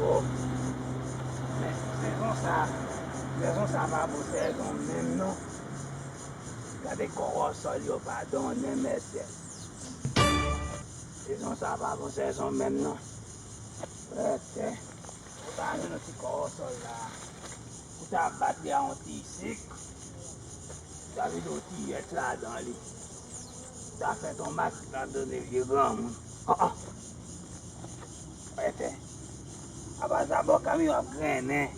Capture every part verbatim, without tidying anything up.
Oh. Men, sezon sa, sezon sa pa bon sezon menm non. Gade kòwòsòl yo pa donnen, mesye. Sezon sa pa bon sezon menm non. Prèt, ou ta jwenn yon ti kòwòsòl la. Ou ta bat li a yon ti sik. Ou ta vide yon ti yèt ladan li. Ou ta fè tonmat ladan li, vye granmoun. An, an. Prèt. Apa sa bò kamiyon ap grennen.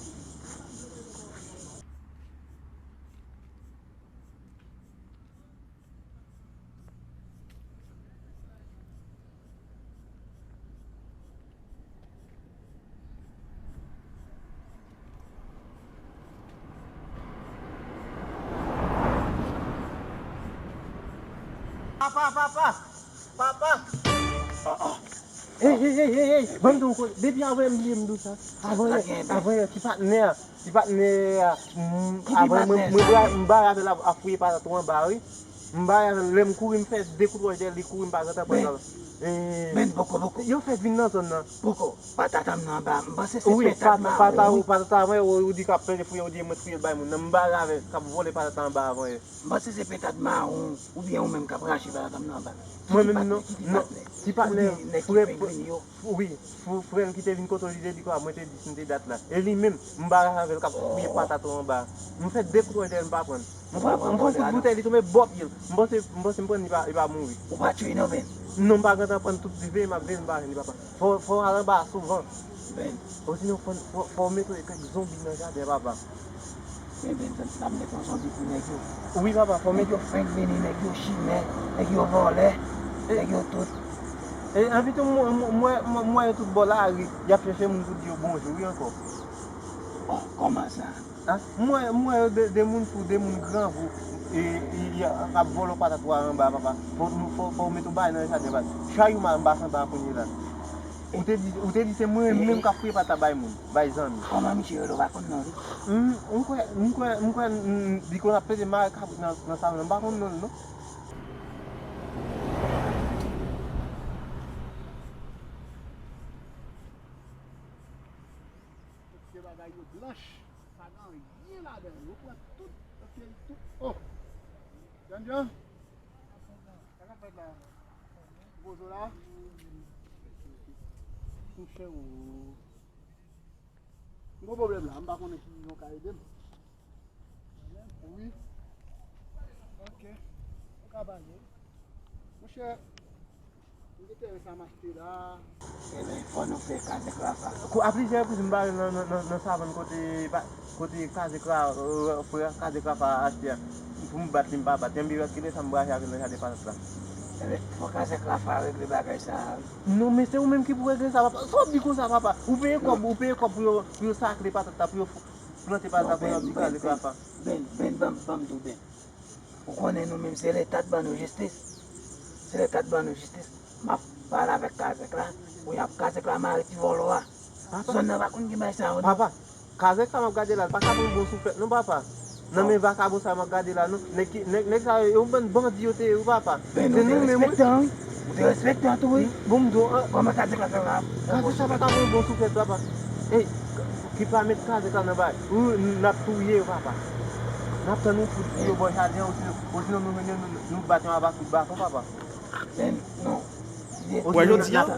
Papa, papa, papa. Ey, ey, ey, ey, ey, ban m di w yon koze. Depi avanyè m bliye m di w sa. Avanyè, avanyè, ti patnè a. Ti patnè a, m, avanyè mwen, mwen bra-, m bare avè l ap, ap fouye patat ou anba, wi. M bare avè l, lè m kouri, m fè de kout wòch dèyè l, li kouri, m pa gentan pran l. Ben, poko, poko. Yo fèk vin nan zòn nan. Poko, patat an m nan anba, m panse se penta m a ou, wi. Patat ou, patat avanyè, ou, ou di k ap plede fouye, ou di mwen fouye l bay moun nan. M bare avè l, k ap vòlè patat anba avanyè. M panse se penta mawon oubyen ou menm k ap rache patat m nan anba. Mwen menm non, non. Ti patnè, frè, frè, wi, frè l ki te vin kote w, li te di kwa, mwen te di si m te dat la. E li menm, m bare avè l k ap fouye patat ou anba. M fè de kout wòch dèyè l, m pa pran l. M fè yon kout boutèy, li tonbe bò pye l. M panse, m panse m pran li pa, li pa mouri. Ou pa tchwe non, Ben? Non, m pa gentan pran l, tout veye m ap veye l, m pa jwenn li, papa. Fò, fò w al anba souvan. Ben. Osinon, fò, fò, fò w mete kèk zonbi nan jaden, papa. Men Ben, n ap met yon zonbi pou nèg yo. Wi, papa, fò w mete. Nèg yo fenk vini, nèg yo chimè, nèg yo vòlè, nèg yo tout. E anpi tou, m, m, m wè, m, m wè yo tout bò lari, y ap chèche moun pou di yo bonjou, wi, ankò. Oh, kòman sa? A, m wè, m wè yo de, de moun fou, de moun grangou, e, e, y a, ap vòlò patat ou a anba, papa. Fò nou, fò, fò w mete yon bagay nan jaden, papa. Chay ou mal, m pase anba kounye la. Ou te di, ou te di se mwen menm k ap fouye patat bay moun, bay zanmi. Kòman misye rele, ou pa konn non li? M, m kwè, m kwè, m kwè, m, li konn ap plede mare kabrit nan, nan salon, m pa konn non l non. Tout se bagay yo blanch, pa gen anyen ladan yo. Yo pran tout, yo fye tout. Oh! Jan Jan, sa k ap fèt la? Poze w la? Monchè, ou. M gon pwoblèm la, m pa konnen si yon ka ede m. Wi. Ok. Ou ka pale. Monchè, m gen teren sa m achte la. Ebyen, fò nou fè kazèk la fa. Kou, a plizyè repriz, m bare nan, nan, nan, nan savann kote, kote kazèk la, euh, frè kazèk la fa achte a. Pou m bat li, m pa bat. Yon biwèt ki lè sa m brache avè l nan jaden patat la. Ebyen, fò kazèk la fa regle bagay sa a, wi. Non, men se ou menm ki pou regle sa, papa. Sa w ap di konsa, papa? Ou peye kòb, ou peye kòb pou yo, pou yo sakle patat la, pou yo plante patat la, pou yo di kazèk la fa. Ben, Ben, ban m, ban m di w, Ben. Ou konnen nou menm se Leta k ban nou jistis. Se Leta k ban nou jistis. M ap pale avèk kazèk la. Kounye a kazèk la mare ti vòlò a. Papa. Zòn nan pa konn gen bagay sa yo non. Papa, kazèk sa m ap gade la, l pa ka pran yon bon souflèt non, papa. Nan men vakabon sa m ap gade la non. Nèg ki, nèg, nèg sa yo, yon bann bandi yo te ye wi, papa. Ben, nou te respektan wi. Ou te respektan tou wi. Bon, m di w, an. Kòman kazèk la fè la? Kazèk sa pa ka pran yon bon souflèt, papa. Ey, ki pa met kazèk la nan bagay. Wi, n ap touye yo, papa. N ap tann yon kout pou yo bò jaden an, osinon, osinon nou jwenn yo, nou, nou bat yo avèk kout baton, papa. Ben, non. Wè jodi a, m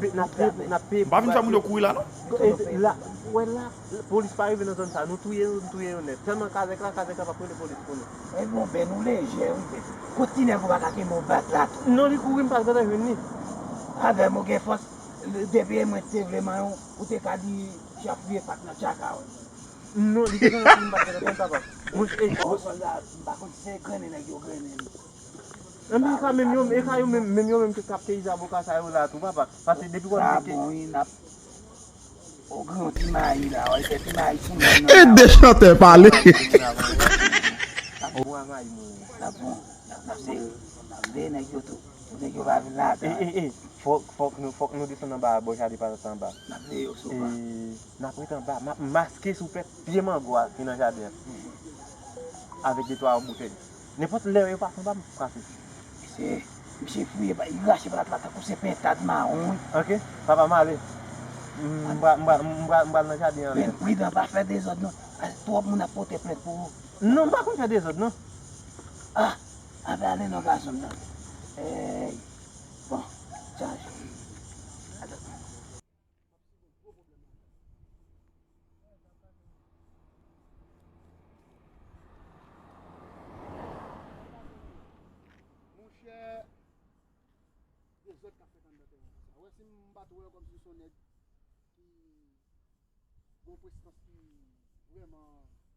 pa vin fè moun yo kouri la non. E la, wè la, polis pa rive nan zòn sa, nou touye yo, nou touye yo nèt. Sèlman kazèk la, kazèk la p ap rele polis pou nou. E bon, Ben, ou lejè wi, Ben. Kot ti nèg ou pa ka kenbe w bat la tou? Non, li kouri, m pa t gentan jwenn li. Avè m ou gen fòs, depi e mwen te vle manyen w, ou te ka di chat fouye pat nan tchaka wi. Non, li te gentan fini bat nan tèt papa. Mwen, e, o sòlda, m pa konn si se grennen nèg yo grennen li. Anben, e ka menm yo, e ka yo menm, menm yo menm ki t ap teye zaboka sa yo la tou, papa. Paske depi w ap di ke. Sa bon, wi, n ap. O gran ti mayi la, w al fè ti mayi sou moun nan. Ede chantè pale. N ap bon, n ap, n ap se, n ap veye nèg yo tou. Pou nèg yo pa vin la. E, e, e, fòk, fòk nou, fòk nou desann anba bò jaden patat anba. N ap veye yo sou pa. E, n ap ret anba. M ap maske souflèt pye mango a ki nan jaden an. Avèk de twa boutèy. Nenpòt lè yo pase anba m, m kase. Misye, misye fouye, li rache patat la tankou se pentad mawon wi. Ok, papa m ale. M pral, m pral, m pral, m pral nan jaden an. Men pridan, pa fè dezòd non. Twòp moun ap pote plent pou ou. Non, m pa konn fè dezòd non. Ah, anben ale non gason m nan. Ey. Bon, chaje. Monchè, dezòd k ap fèt anndan tèren an konsa. Ou wè si m pa t wè w kòmsi se yon nèg ki gen yon prestans ki vrèman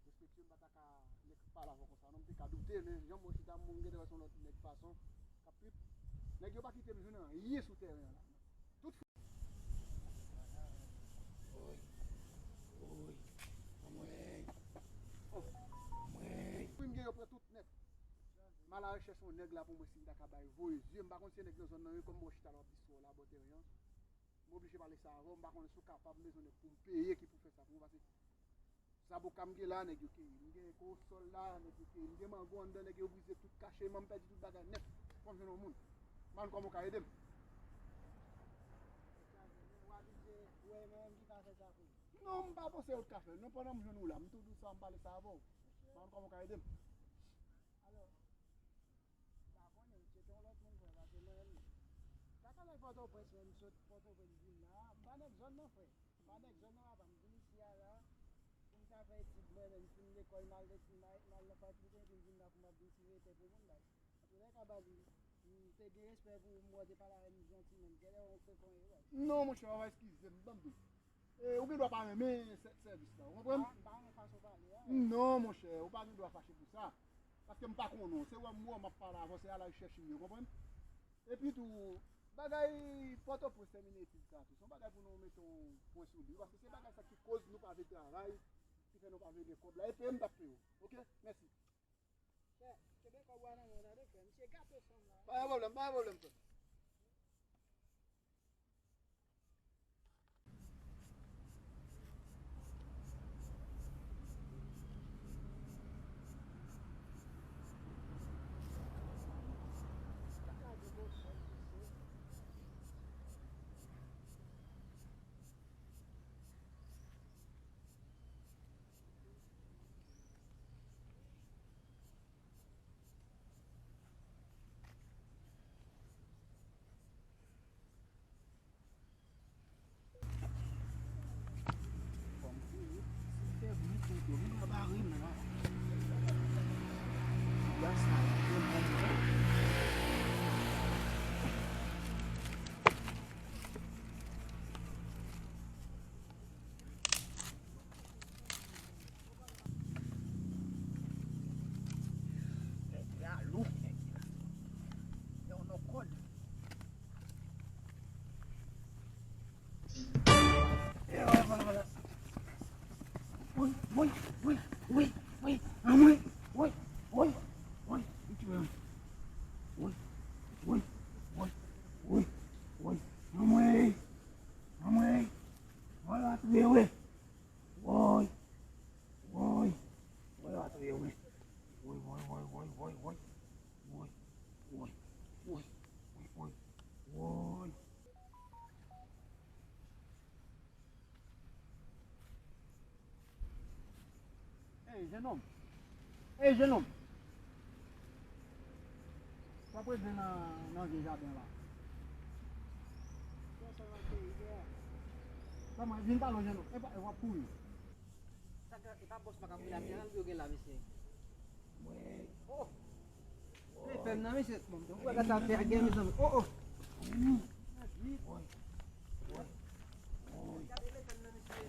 respektye, m pa ta ka nèk pale avè w konsa non, m te ka doute, men jan m wè w chita, m gentan wè se yon lòt nèg fason k ap trip. Nèg yo pa kite m jwenn anyen sou tèren an la. Tout Woy, woy, anmwey, anmwey. Pri m gen yo pran tout nèt. M al a rechèch yon nèg la pou mwen si m ta ka bay voye zye. M pa konn si se nèg nan zòn nan wi, kòm m wè w chita la w ap distwè w la bò tèren an. M oblije pale sa avè w, m pa konnen si w kapab, m bezwen nèg pou m peye ki pou fè sa pou mwen, paske zaboka m gen la, nèg yo keyi. M gen kowosòl la, nèg yo keyi. M gen mango anndan, nèg yo brize tout, kache, m pèdi tout bagay nèt. Fò m jwenn yon moun. M pa konn kòman w ka ede m. Non, m pa panse ou t ka fè l. Non, pandan m jwenn ou la, m tou di w sa, m pale sa avè w. M pa konn kòman w ka ede m. Alò, m pa konnen, m tcheke yon lòt moun, frè, paske mwen menm, m pa ka lage Pòtoprens, mwen, m sot Pòtoprens vin la. M pa nèg zòn nan, frè. M pa nèg zòn nan, papa. M vin isi a la, pou m ta fè etid mwen menm, m fin lekòl, m al, m al, m al nan fakilte, epi m vin la pou m ap vin tire tè pou moun, baz. Antoulèka, baz, m, m te gen respè pou ou, m wè w te pale avè m jantiman. Genlè yon frekan w ye, baz. Non, monchè, w ap eskize m, ban m di w. E, ou gen dwa pa renmen sè-, sèvis la, ou konprann? Ah, m pa renmen fason w pale a. Non, monchè, ou pa gen dwa fache pou sa. Paske m pa konnen w. Se wè m wè w, m ap pale avè w, se a la rechèch m ye, ou konprann? Epi tou, bagay Pòtoprens tèmine etid sa tou. Se yon bagay pou nou mete yon pwen sou li. Paske se bagay sa ki koz nou pa vle travay, ki fè nou pa vle gen kòb la. E peye m t ap peye w. Oke? Mèsi. Frè, kenbe kòb ou a nan men w tande, frè. Misye gate fanm la. Pa gen pwoblèm, pa gen pwoblèm, frè. Nèg la lou, nèg la. Nèg la nan kòd. E vwala, vwala. Woy, woy, woy, woy, woy, anmwey, woy, woy, woy, li tchwe m. Woy, woy, woy, woy, woy, anmwey, anmwey, vwala tchwe wi. Woy. Woy. Woy, atouye, wi. Woy, woy, woy, woy, woy, woy. Woy, woy, woy, woy, woy, woy. Ey, jenòm. Ey, jenòm. W ap regle nan, nan vye jaden la. Kòman, vin pale w, jenòm. Epa, e w ap kouri. Sa ka, e pa bòs pa ka kouri la, men ann yo gen la, mesye. Oh! Telefòn nan, mesye, bon, ou wè sa fè a gen, mezanmi. Oh, oh! Gade telefòn nan, mesye.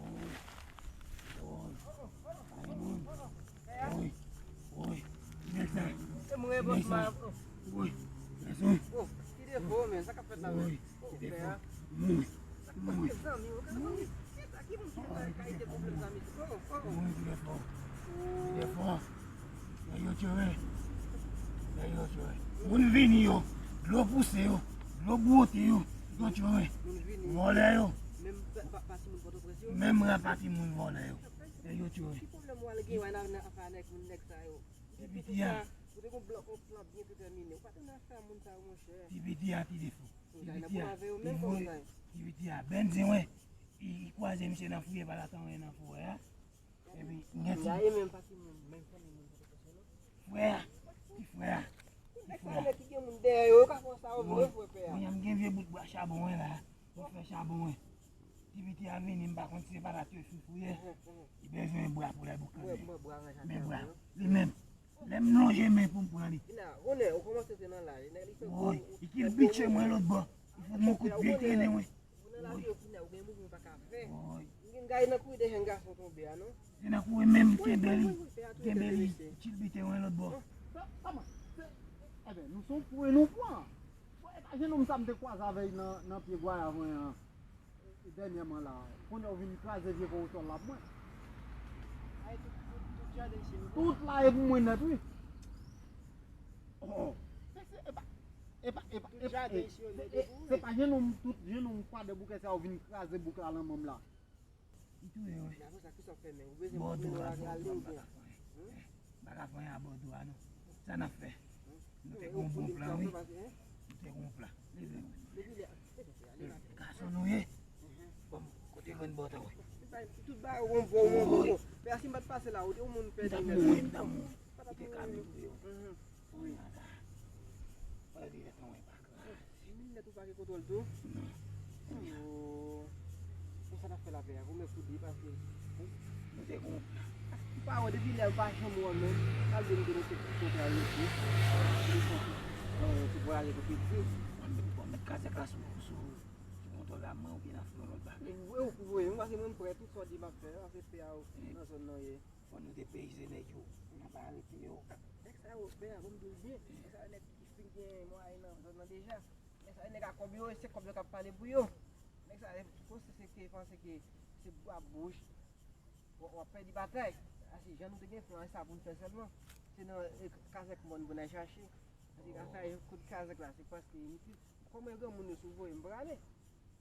Woy, woy, nèg sa. Se mwen, bòs man. Woy, gason. Oh, ki defo, men, sa k ap fèt la, men? Oh, pè a. Woy, woy. Sa k ap fèt, zanmi? Ki sa, ki moun ki nan kalite pwoblèm sa, mesye? Oh, oh, oh. Woy, ki defo. Ki defo. Nèg yo tchwe. Nèg yo tchwe. Moun vini yo. Dlo pouse yo. Dlo bwote yo. Yo tchwe. Moun vini. Vòlè yo. Menm pa, pa, pa timoun Pòtoprens yo. Menm pa timoun vòlè yo. Nèg yo tchwe. Ki pwoblèm w al gen wè nan, nan afè a nèg, moun nèg sa yo? Ti piti a. Ou te gon plan, yon plan byen detèmine. Ou pa te nan afè a moun sa yo, monchè. Ti piti a, ti defo. Ti piti a, ti piti a, bènzen, wè. Li, li Kwaze misye nan fouye pa la tanwen nan forè a. Epi m gen ti. Frè a, ti frè a. Nèg sa yo ki gen moun dèyè yo, yo ka fè sa yo vle, frè pè a. Mwen, m gen vye bout bwa chabon wen la. Mwen fè chabon wen. Ti piti a vini, m pa konn si se pa la te fouye. Li bezwen bwa pou lè bouk kanpe. Men bwa, li menm. Lè m lonje men pou m pran li. Woy, li kilbite mwen lòt bò. Li fout mwen kout pye, li trennen mwen. Ou nan lavi yo kounye a, ou gen mouvman ou pa ka fè. Woy. M gen gade nan kouri de jèn gason tonbe a, non. Se nan kouri menm, kenbe li. Kenbe li, kilbite mwen lòt bò. Kòman? Enben, nou se yon pwen nou pran. Bon, e pa jennonm sa m te kwaze avè l nan, nan pye gwayav mwen an. Dènyèman la, kounye a w vin kraze vye kòwosòl la pou mwen. Ay, tout, tout, tout jaden se nou. Tout la e pou mwen nèt, wi. Oh, se, se, e pa, e pa, e pa, tout jaden se yo nèt e pou mwen. Se pa jennonm, tout jennonm kwadèboukè sa yo vin kraze bouk la nan men m la. Li touye, wi. Bon, dou a, bon, dou a, m pa ka fè anyen. M pa ka fè anyen a bò dou a, non. Sa n ap fè? Nou te gon bon plan, wi. Nou te gon plan. Leve, wi. Gason nou ye. Bon, kote grenn bòtò, wi. Tout bagay, yon bon, yon bon. Pè a, si m pa t pase la, ou te yon moun pèdi nèt. M t ap mouri, m t ap mouri. Li te ka vin touye w. Wi. Wè, li te fè yon enpak. Di mil nèt ou pa gen kontwòl tou? Non. Yo. Konsa n ap fè lapè a, kòman pou di paske. Nou te gon. Ou pa wè depi lè ou pa janm wè menm, al vin de nou se kontra yo di. Ti vwayaje pou piti. Bon, mèt kazèk la sou, sou, sou kontwòl la, mwen oubyen n ap fè yon lòt bagay. Ou voye, ou voye, mwen paske mwen m prè tout sa w di m ap fè, paske pè a nan zòn nan ye. Fò nou depeyize nèg yo, n ap arete yo. Nèg sa yo, pè a, ban m di w byen, nèg sa yo nèg ki fin gen mwayen nan zòn nan deja. Nèg sa yo nèg a kòb yo, e se kòb yo k ap pale pou yo. Nèg sa yo panse se ke, panse ke se bwa bouch. W ap pèdi batay. Ase jan nou te gen plan sa pou n fè sèlman. Se nan e, kazèk mòn pou n al chache. Paske afè kout kazèk la, se prèske initil. Kòman granmoun yo sou voye m prale?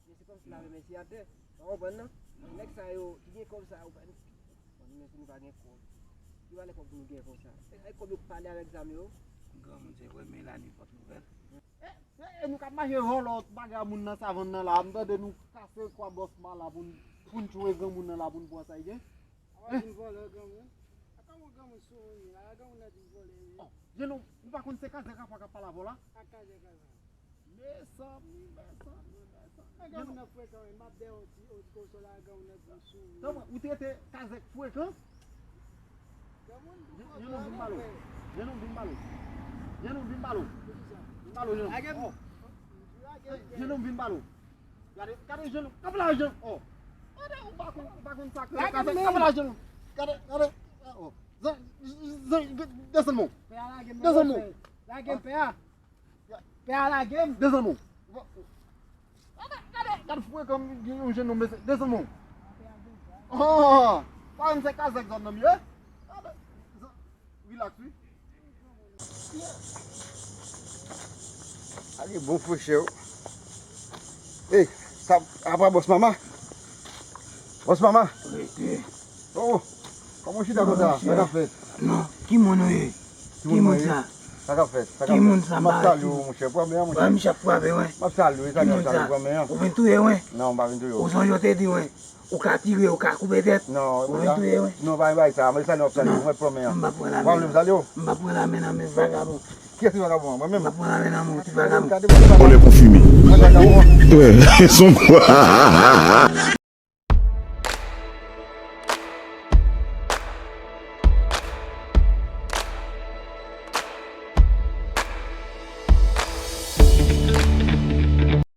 Men se kòmsi lave men si atè. Ou konprann non? Men nèg sa yo ki gen kòb sa yo pa. Bon, nou menm si nou pa gen kòb. Ki valè kòb pou nou gen konsa? E kòb yo pale avèk zam yo. Granmoun se vre, men la ni pòt nouvèl. E, e, e nou k ap mache vòlò bagay moun nan savann nan la. M tande nou kase kwa bòs ma la pou n, pou n tchwe granmoun nan la pou n pran sa l gen. Apa vin vòlè granmoun? A kòman granmoun sou moun la, granmoun nan di vòlè wi. Oh, jennonm, ou pa konn se kazèk apa k ap pale avè w la? A kazèk apa. Mezanmi, mezanmi, mezanmi. Granmoun nan frekan wi, m ap dèyè yon ti, yon ti konsòl a granmoun nan di sou wi. Tanpri, ou trete kazèk frekan? Granmoun pou kòb la non frè. Jennonm vin balo. Jennonm vin balo. Jennonm vin balo, jennonm. Pou kisa? Vin balo, jennonm. Oh. Lage m frè. Jennonm vin balo. Gade, gade jennonm. Kanpe la jennonm. Oh. Gade, ou pa konn, ou pa konn sa k rele kazèk. Kanpe la jennonm. Gade, gade. Oh. Zan, zan, desann mwen. Pè a lage m. Desann mwen. Lage m pè a. Pè a lage m. Desann mwen. Gade, gade, gade frekan gen yon jennonm mesye. Desann mwen. Oh. Pa yon se kazèk zòn nan m ye. Gade. Zan, Rilaks wi. Gade bon frechè wi. Ey, sa apa bòs mama? Bòs mama? Rete. Oh, kòman w chita konsa? Sa k ap fèt? Non, ki moun ou ye? Ki moun sa? Sa k ap fèt? Sa k ap fèt? Ki moun sa? M ap salye w monchè, pran men an monchè. Ba m chak frape wen. M ap salye w, salye w, pran men an. Ou vin touye wen? Non, m pa vin touye w. Ou sonje w te di wen. Ou ka tire, ou ka koupe tèt. Non, ou vin touye wi. Non, pa bay sa, men sa n ap fè, mwen pran men an. M pa pran lamen nan. M pa pran lamen nan men vagabon. Kiyès ki vagabon an? Mwen menm? M pa pran lamen nan men ti vagabon. Vòlè konfime. Vagabon an. Wè, son